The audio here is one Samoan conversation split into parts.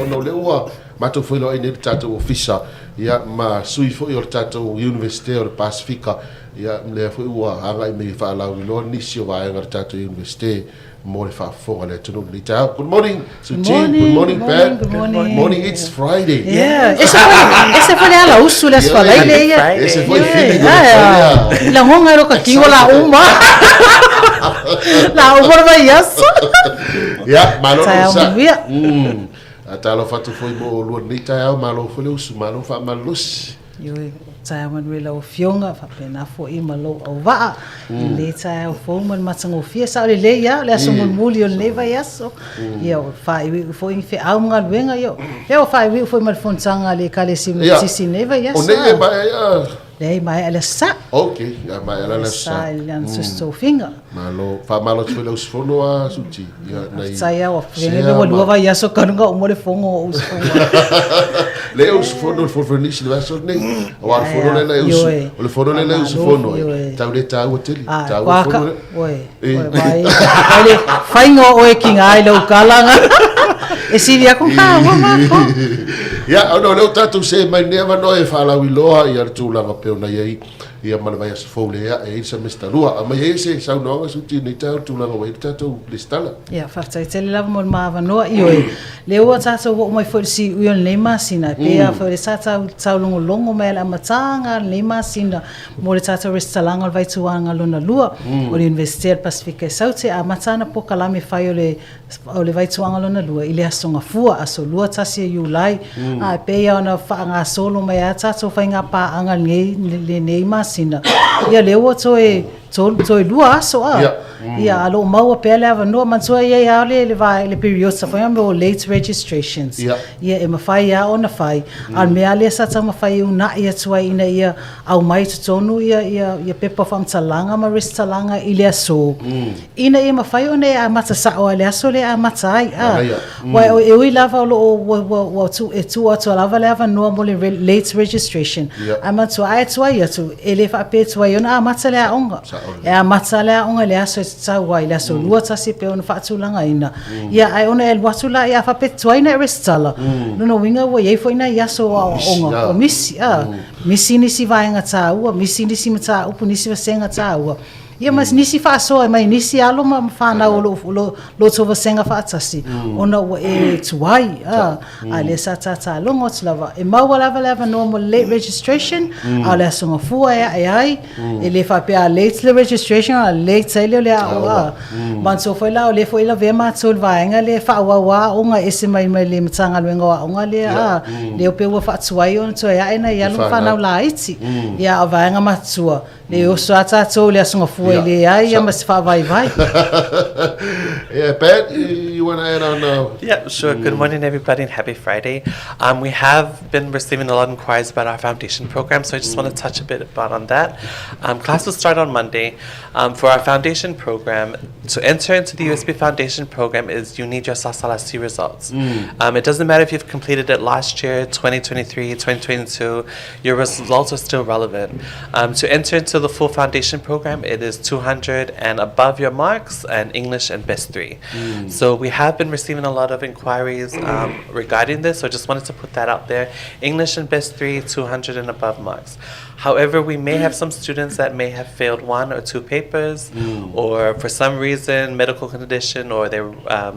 ona o lea ua matou feiloai nei i le tatou Ofisa, ia, ma sui foi o le tatou Iunivesite o le Pasefika, ia, lea foi ua agai mai e faalauiloa nisi o vaega o le tatou Iunivesite mo le faafofoga a le atunuu i lenei taeao. Good morning, Suchi. Good morning, Pat. Good morning. Morning, it's Friday. Yeah. Ese foi, ese foi le ala usu le aso Faraile ia. Ese foi feeling o le Friday. Lagoga e lo ka kiwa la uma. La uma le vaiaso. Ia, malo le Taeao sa. manuia. Talofa atu foi mo oulua i lenei taeao, malo foi le usu, malo faamalolosi. Ioe, taeao manuia i lau Afioga, faapena foi ma lou auvaa i lenei taeao fou ma le matagofie. Sao lelei lava, o le aso mulimuli o lenei vaiaso. Ia, ua faaiuiu foi ni feau ma galuega, ia, ua faaiuiu foi ma le fonotaga a le Ekalesia Metotisi i lenei vaiaso. O nei e maea ia? Leai, maea le Aso Sa. Ok, ia maea la le Aso Sa. Sa i lana tofiga. Malo, faamalo atu foi i le usufono a Suti. Ia, nai. Faafetai lava, ua fegele ua lua vaiaso talu ona uma le fono o usufono. Le usufono le fono nisi le vaiaso lenei. Aua o le fono lea e usu, o le fono lea e usufono ai. Tau le taua tele, taua le fono lea. Oi, oi, vai, vai le faiga o oe ki ngai lau kalanga. E sili aku ka ua mako. Ia, ona o lea ua tatou see mai lenei avanoa e faalauiloa ia le tulaga pei ona i ai ia ma le vaiaso fou lea e i ai le semester 2. Aumai ai se saunoaga Suti i lenei taeao i le tulaga ua i ai le tatou resitala. Ia, faafetai tele lava mo le ma avanoa. Ioe, lea ua tatou oo mai foi i le siui o lenei masina, e pei lava foi o lea sa taulogologo mai i le amataga o lenei masina mo le tatou resitalaga o le Vaituaga Lona Lua o le Iunivesite o le Pasefika i Saute, e amata ana polokalame fai o le o le Vaituaga Lona Lua i le Aso Gafua, aso 21 o Iulai, a e pei lava ona faagasolo mai a tatou faiga paaga i lenei masina, ia lea ua toe tolu, toe lua aso a. Ia, a o lo o maua pea le avanoa. Manatua e i ai lava le piriota foi lea o late registrations. Ia, e mafai lava ona fai, a o le mea lava lea sa taumafai e uunai atu ai ina ia aumai i totonu ia pepa faamatalaga ma resitalaga i le aso, ina ia mafai ona e amata sao lava i le aso lea e amata ai. Aua e ui lava o lo o e tuu atu lava le avanoa mo le late registration, ae manatua a e tuai atu, e le faapea e tuai ona amata le aoga. E amata le aoga i le aso e tatau ai, le aso 21 e pei ona faatulagaina. Ia, ae ona e alu atu la, a faapea e tuai ona e resitala, lona uiga ua i ai foi nai aso o aoaoga ua misi. Misi nisi vaega taua, misi nisi mataupu, nisi vasega taua, ia ma nisi faasoa mai nisi alo ma fanau o lo outou vasega faatasi, ona ua e tuai, a lea sa tātā logo atu lava. E maua lava le avanoa mo le late registration, a o le Aso Gafua e ae ai, e le faapea a late le registration, a late ai lea o le aoga. Manatua foi la, o lea foi e lavea matou i le vaega lea e faaauau aoga ese mai mai le Matagaluega o Aoga lea, a, lea pei ua faatuai ona toe ae nai alo ma fanau laiti. Ia, a o vaega matutua, le oso lava tatou i le Aso Gafua e leai lava ma se faavaivai. Yeah, Pat, you want to add on? Yeah, sure. Good morning, everybody, and happy Friday. We have been receiving a lot of inquiries about our foundation program, so I just want to touch a bit about on that. Classes start on Monday. For our foundation program, to enter into the USP Foundation program is you need your Siasalasi results. It doesn't matter if you've completed it last year, 2023, 2022, your results are still relevant. To enter into the full foundation program, it is 200 and above your marks and English and BEST 3. So we have been receiving a lot of inquiries regarding this, so I just wanted to put that out there. English and BEST 3, 200 and above marks. However, we may have some students that may have failed one or two papers, or for some reason, medical condition, or there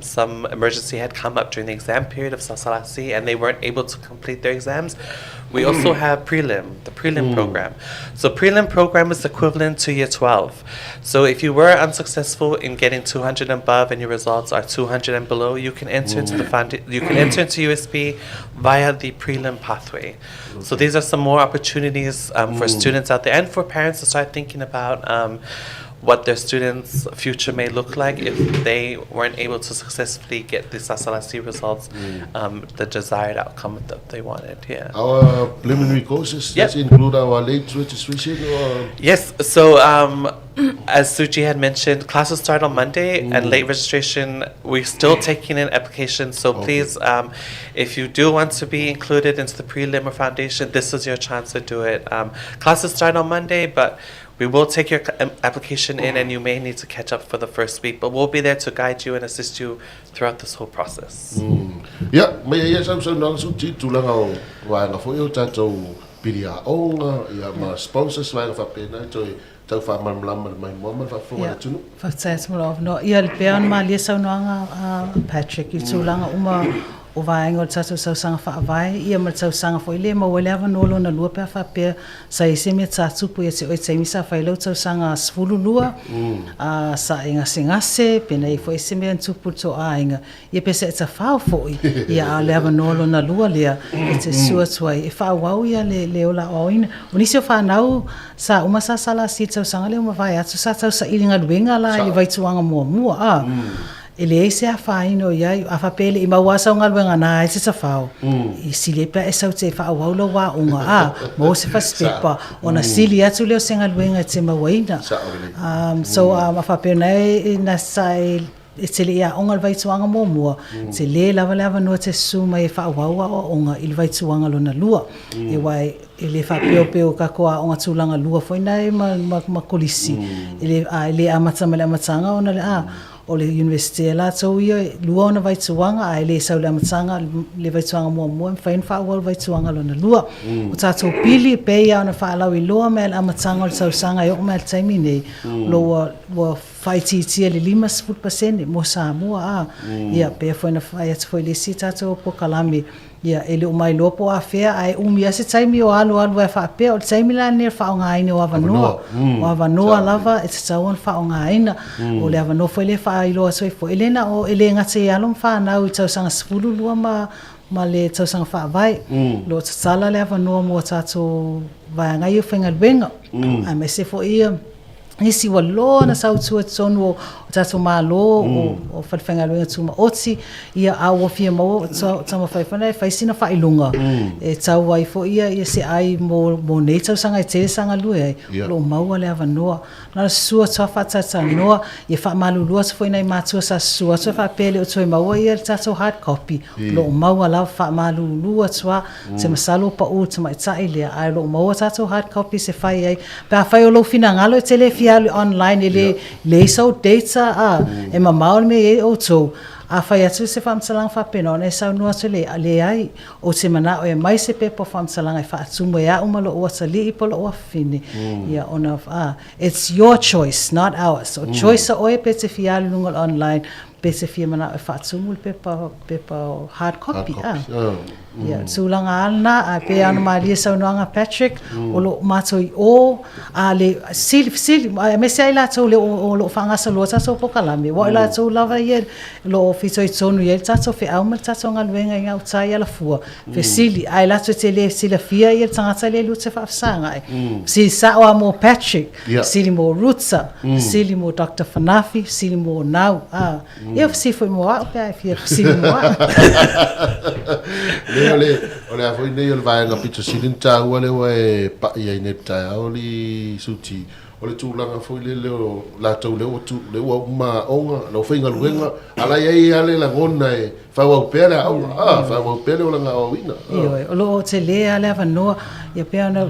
some emergency had come up during the exam period of Siasalasi and they weren't able to complete their exams. We also have prelim, the prelim program. So prelim program is equivalent to year 12. So if you were unsuccessful in getting 200 and above and your results are 200 and below, you can enter into the you can enter into USP via the prelim pathway. So these are some more opportunities for students out there and for parents to start thinking about what their students' future may look like if they weren't able to successfully get the Siasalasi results, the desired outcome that they wanted. Yeah. Our preliminary courses, does include our late registration? Or? Yes. So as Suchi had mentioned, classes start on Monday and late registration, we're still taking in applications. So please, if you do want to be included into the prelim or foundation, this is your chance to do it. Classes start on Monday, but We will take your application in and you may need to catch up for the first week, but we'll be there to guide you and assist you throughout this whole process. Ia, mai ai ia sausaunoaga suti i tulaga o vaega foi o tatou pili aoga, ia ma sponsors vaega faapena e toe tau faamalamalama i le maimoa ma le faafofoga a le Ia, atunuu. faafetai atu mo lou avanoa. Ia, e pei ona malie saunoaga a Patrick i tulaga uma o vaega o le tatou tausaga faavae, ia ma le tausaga foi lea e maua ai le avanoa lona lua pe a faapea Sa i ai se mea sa tupu ia te oe i taimi sa fai lau tausaga 12, a sa e gasegase, pe na i ai foi se mea na tupu i le tō aiga, ia pe sa e tafao foi, ia a o le avanoa lona lua lea e te susu atu ai e faaauau ia le, le ola aoaoina. O nisi o fanau sa uma sa SLC i le tausaga lea ua mavae atu sa tau saili galuega la i le vaituaga muamua, a. E leai se afaina o i ai, a faapea e le i maua lava sau galuega na ai se tafao, e sili ai pe a e sau te faaauau lau aoga, a, maua se fasipepa, ona sili atu lea o se galuega e te mauaina. So, a faapea na e, na sa e, e te le i aoga i le vaituaga muamua, tele lava le avanoa e te susu mai e faaauau aoaoga i le vaituaga lona lua. E aua e le faapea pei o tatou aoga tulaga lua foi na e ma, ma, ma kolisi, e le, a e le amata mai le amataga ona le, a, O le Iunivesite a latou ia, e lua ona vaituaga, a e le sau i le amataga le vaituaga muamua, e mafai ona faaauau le vaituaga lona lua. O tatou pili, e pei lava ona faalauiloa mai i le amataga o le tausaga e oo mai lava i le taimi nei, o lo o ua faaitiitia i le 50% mo Samoa, a. Ia, pei foi ona fai atu foi i le isi tatou polokalame, Ia, e le o mailoa po o afea, ae umi lava se taimi o alualu ai faapea. O le taimi la lenei o le faaaogaina o avanoa. O avanoa lava e tatau ona faaaogaina. O le avanoa foi lea e faailoa atu ai foi, e le na o, e le gata i alo ma fanau i tausaga 12 ma, ma le tausaga faavae. O lo o tatala le avanoa mo a tatou vaega ia o faigaluega, aemaise foi ia nisi ua loa ona sautua i totonu o tatou Malo, o falefaigaluega tumaoti, ia, a ua fia maua, taumafai foi e fai sina faailoga e tau ai foi ia se ai mo nei tausaga e tele sa galue ai, o lo o maua le avanoa. Na o le susu atu lava faatalatalanoa, ia faamalulu atu foi nai matua sa susu atu e faapea e le o toe maua le tatou hard copy, o lo o maua lava, faamalulu atu lava. Ou te masalo ua pau le tamaitai lea, ae o lo o maua tatou hard copies e fai ai. Pe afai o lou finagalo e te le fia alu online e le leai sou data a, e mamao le mea e i ai outou, a fai atu se faamatalaga faapena ona e saunoa atu le leai, ou te manao e aumai se pepa o faamatalaga e faatumu e au ma lou atalii po o lou afafine, ia ona a, it's your choice not ours. O choice a oe pe te fia alu i luga o le online Pe te fia manao e faatumu le pepa, pepa o hard copy, hard copy. Ah. Ia, tulaga lava lena, ae pei lava ona malie saunoaga a Patrick, o lo o matou i o, a le, sili, sili, aemaise lava i latou o o lo o faagasoloa tatou polokalame, aua o i latou lava ia o lo o fitoitonu i ai le tatou feau ma le tatou galuega i gauta i Alafua, fesili, ae latou te le silafia le tagata lea lua te faafesagai. Fesili sao lava mo Patrick, Fesili mo Rutsa, fesili mo Doctor Fanafi, fesili mo Nau, ā, ia fesili foi mo au pe a e fia fesili mo au. Leai, o le, o le a foi nei o le vaega pito sili ona taua lea ua e pa'i ai nei i le taeao alii Suti, o le tulaga foi lele o latou lea ua tu, lea ua uma aoga, lea ua faigaluega, a la e i ai lava le lagona e Faaauau pea le aoga, ā, faaauau pea le olaga aoaoina. Ioe, o lo o tele lava le avanoa, ia pei ona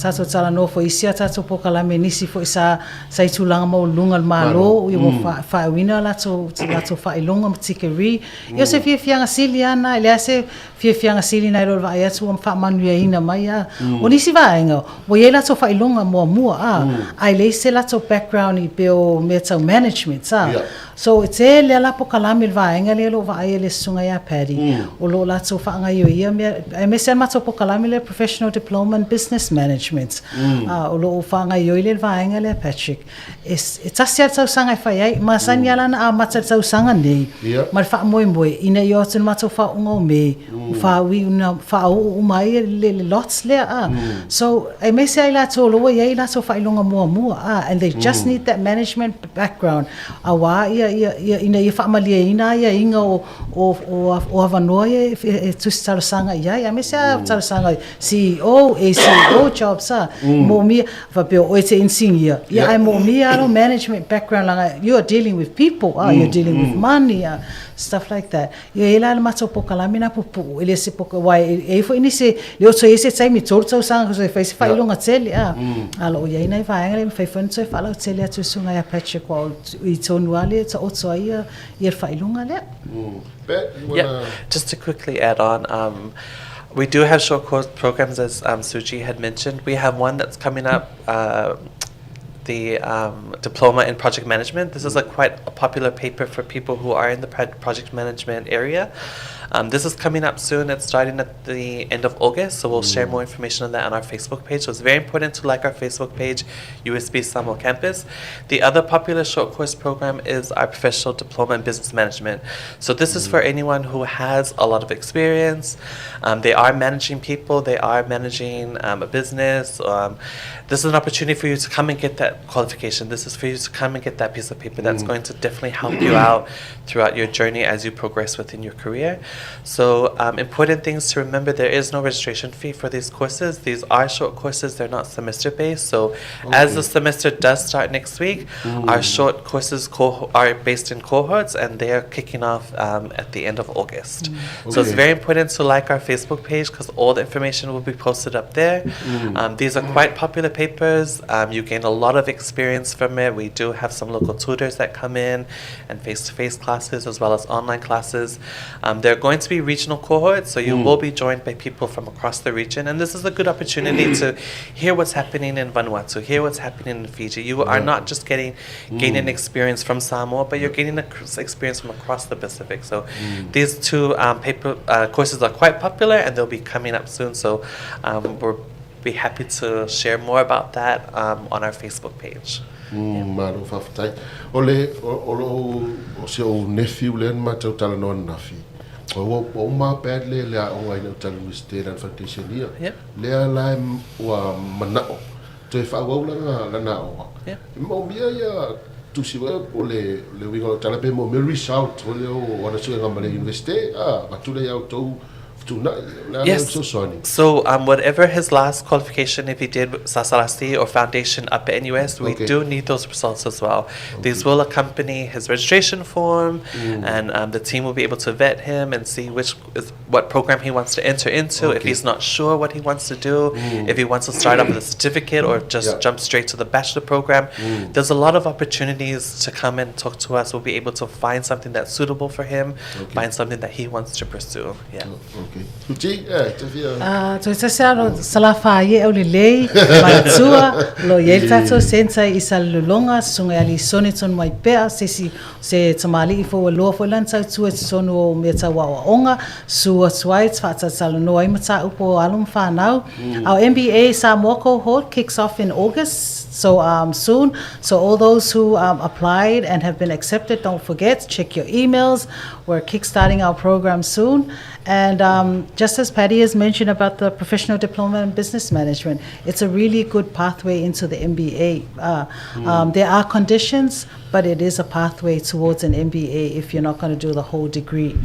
tatou talanoa foi i isi a tatou polokalame, nisi foi sa sa i tulaga maualuluga o le Malo, ia ua faaiuina a latou latou faailoga ma tikeri. Ia o se fiafiaga sili lava lena, e leai se fiafiaga sili nai lo le vaai atu ua faamanuiaina mai a. O nisi vaega, ua i ai latou faailoga muamua, ā, ae leai se latou background i pei o mea tau management, ā. So e tele a la pokalame le vaega lea o lo o vaaia e le susuga ia Paddy, o lo o latou faagaioia mea, aemaise lava le matou pokalame lea Professional Diploma in Business Management, o lo o faagaioi lea e le vaega lea Patrick. E, e tasi lava le tausaga e fai ai, masani lava la ona amata i le tausaga nei ma le faamoemoe ina ia o atu i le matou faauuga o Me, ua faaui una, faauu uma ai le, le lots lea a. So, aemaise lava i latou o lo o ua i ai latou faailoga muamua a, and they just need that management background. Aua ia, ia, ia, ina ia faamalieina aiaiga o, o, o, o avanoa ia e, e, e tusi talosaga i ai, aemaise lava talosaga i CEO, ACEO jobs a, moomia, faapea o oe e te inisinia, ia ae moomia lava lou management background leaga you are dealing with people, a, you are dealing with money, a, stuff like that. Ia e i ai la le matou polokalame lena puupuu, e le o se aua e, e i ai foi nisi e le o toe i ai se taimi, 3 tausaga toe fai se faailoga tele, a. A o lo o i ai nai vaega lea e mafai foi ona toe faalautele atu e le Susuga ia Patrick aua o i tonu lava lea e taoto ai ia le faailoga lea. Pat, you Yeah, wanna... just to quickly add on, we do have short course programs, as Suji had mentioned. We have one that's coming up, the Diploma in Project Management. This is a quite a popular paper for people who are in the project management area. This is coming up soon. It's starting at the end of August, so we'll share more information on that on our Facebook page. So it's very important to like our Facebook page, USP Samoa Campus. The other popular short course program is our Professional Diploma in Business Management. So this is for anyone who has a lot of experience. They are managing people, they are managing a business. This is an opportunity for you to come and get that qualification. This is for you to come and get that piece of paper that's going to definitely help you out throughout your journey as you progress within your career. So important things to remember, there is no registration fee for these courses. These are short courses, they're not semester based. So as the semester does start next week, our short courses are based in cohorts, and they are kicking off at the end of August. So it's very important to like our Facebook page because all the information will be posted up there. These are quite popular papers. You gain a lot of experience from it. We do have some local tutors that come in and face-to-face classes as well as online classes. They're going to be regional cohorts, so you will be joined by people from across the region. And this is a good opportunity to hear what's happening in Vanuatu, hear what's happening in Fiji. You are not just gaining experience from Samoa, but you're gaining experience from across the Pacific. So these two paper courses are quite popular, and they'll be coming up soon. So we'll be happy to share more about that on our Facebook page. Malo faafetai. O le o lou o si ou nephew lea na matou talanoa ananafi, ua ua uma Pat le le aoga ina uta i le Iunivesite lana foundation ia. Lea la e ua manao toe faaauau lana lana aoga. E moomia ia tusi foi po o le le uiga o lau tala pe moomia result foi lea o ana suega ma le Iunivesite a avatu lea ia outou fetuunai. O le a le Yes. fesoasoani? So whatever his last qualification, if he did SSRC or foundation up at NUS, we do need those results as well. These will accompany his registration form, and the team will be able to vet him and see which is what program he wants to enter into. If he's not sure what he wants to do, if he wants to start off with a certificate or just jump straight to the bachelor program, there's a lot of opportunities to come and talk to us. We'll be able to find something that's suitable for him, find something that he wants to pursue. Yeah. Okay. Suji, eh, te fia. Ah, toe tasi lava o Salafai e aulelei, manatua, o lo o i ai le tatou centre i Salelologa, Susuga ia Lisone tonu mai pea, se isi, se tamalii foi ua loa foi lana tautua i totonu o mea tau aoaoga, susu atu ai, faatalatalanoa ai mataupu o alo ma fanau. Our MBA Samoa cohort kicks off in August, so um, soon. So all those who um, applied and have been accepted, don't forget, check your emails. We're kickstarting our program soon. And um, just as Patty has mentioned about the professional diploma in business management, it's a really good pathway into the MBA. There are conditions, but it is a pathway towards an MBA if you're not going to do the whole degree.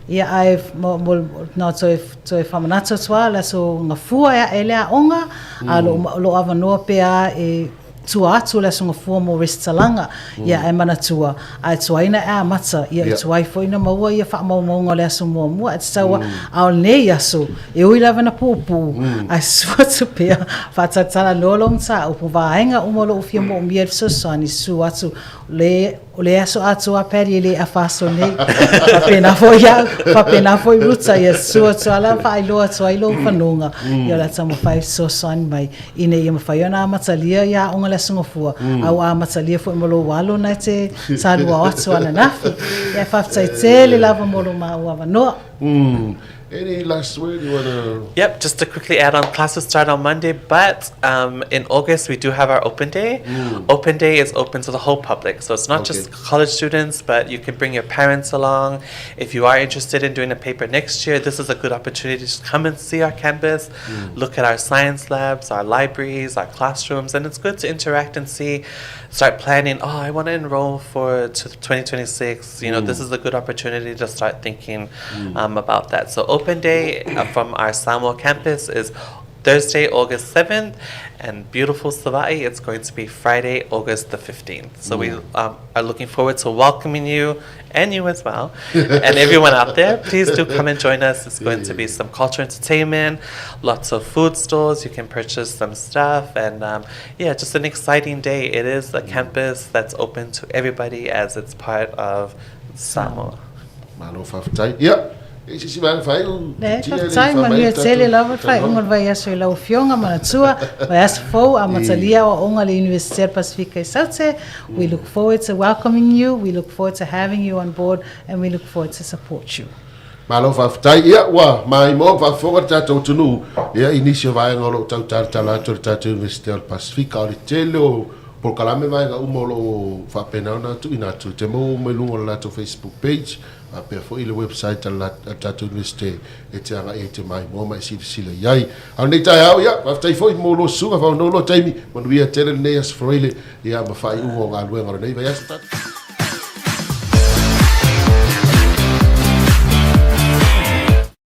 Ia, ae mo, mo, no, toe, toe whamanatu atu a, le aso gafua e ae le aoga, a lo, lo avanoa pea e tua atu o le aso gafua mo resitalaga, ia ae manatua, ae tuai na e amata, ia i tuai foi na maua ia faamaumauga o le aso muamua, ae tatau a, a o lenei aso, e ui lava na puupuu, ae susu atu pea, faatalatala noa lou mataupu, vaega uma o lou fia moomia i le fesoasoani, susu atu le O le aso atoa a Paddy e le afa aso nei. Faapena foi au, faapena foi Ruta, ia susu atu lava ma faailoa atu ai lou fanoga, ia o le a taumafai e fesoasoani mai ina ia mafai ona amatalia ia aoga le Aso Gafua, a ua amatalia foi ma lou alo na e te taluao atu ananafi. Ia, faafetai tele lava mo lo maua avanoa. Any last word you wanna? Yep, just to quickly add on, classes start on Monday, but in August we do have our open day. Open day is open to the whole public, so it's not just college students, but you can bring your parents along. If you are interested in doing a paper next year, this is a good opportunity to come and see our campus, look at our science labs, our libraries, our classrooms, and it's good to interact and see, start planning, oh, I want to enroll for 2026. You know, this is a good opportunity to start thinking about that. So open day from our Samoa campus is Thursday, August 7th, and beautiful Savai'i, it's going to be Friday, August the 15th. So we are looking forward to welcoming you and you as well, and everyone out there. Please do come and join us. It's going to be some culture entertainment, lots of food stores. You can purchase some stuff, and yeah, just an exciting day. It is a campus that's open to everybody as it's part of Samoa. Malo faafetai. Ia, e se isi vaega faaiu, Le, Tia, le i faafetai, faamai manuia le tatou tele lava le faaiuga o talanoaga. le vaiaso i lau Afioga, manatua, vaiaso fou, amatalia aoaoga a le Iunivesite a le Pasefika i Saute. We look forward to welcoming you, we look forward to having you on board and we look forward to support you. Malo faafetai. Ia, ua maimoa ma faafofoga le tatou atunuu, ia, i nisi o vaega o lo o tau talatala atu e le tatou Iunivesite o le Pasefika. O le tele o polokalame vaega uma o lo o faapena ona tuuina atu e te maua uma i luga o le latou Facebook page, faapea foi le website a le tatou Iunivesite e te agai ai te maimoa ma e silasila i ai. A o lenei taeao, ia, faafetai foi mo lua susuga, faanono loa taimi, manuia tele lenei Aso Faraile, ia, ma faaiuga o galuega o lenei vaiaso. Tatou.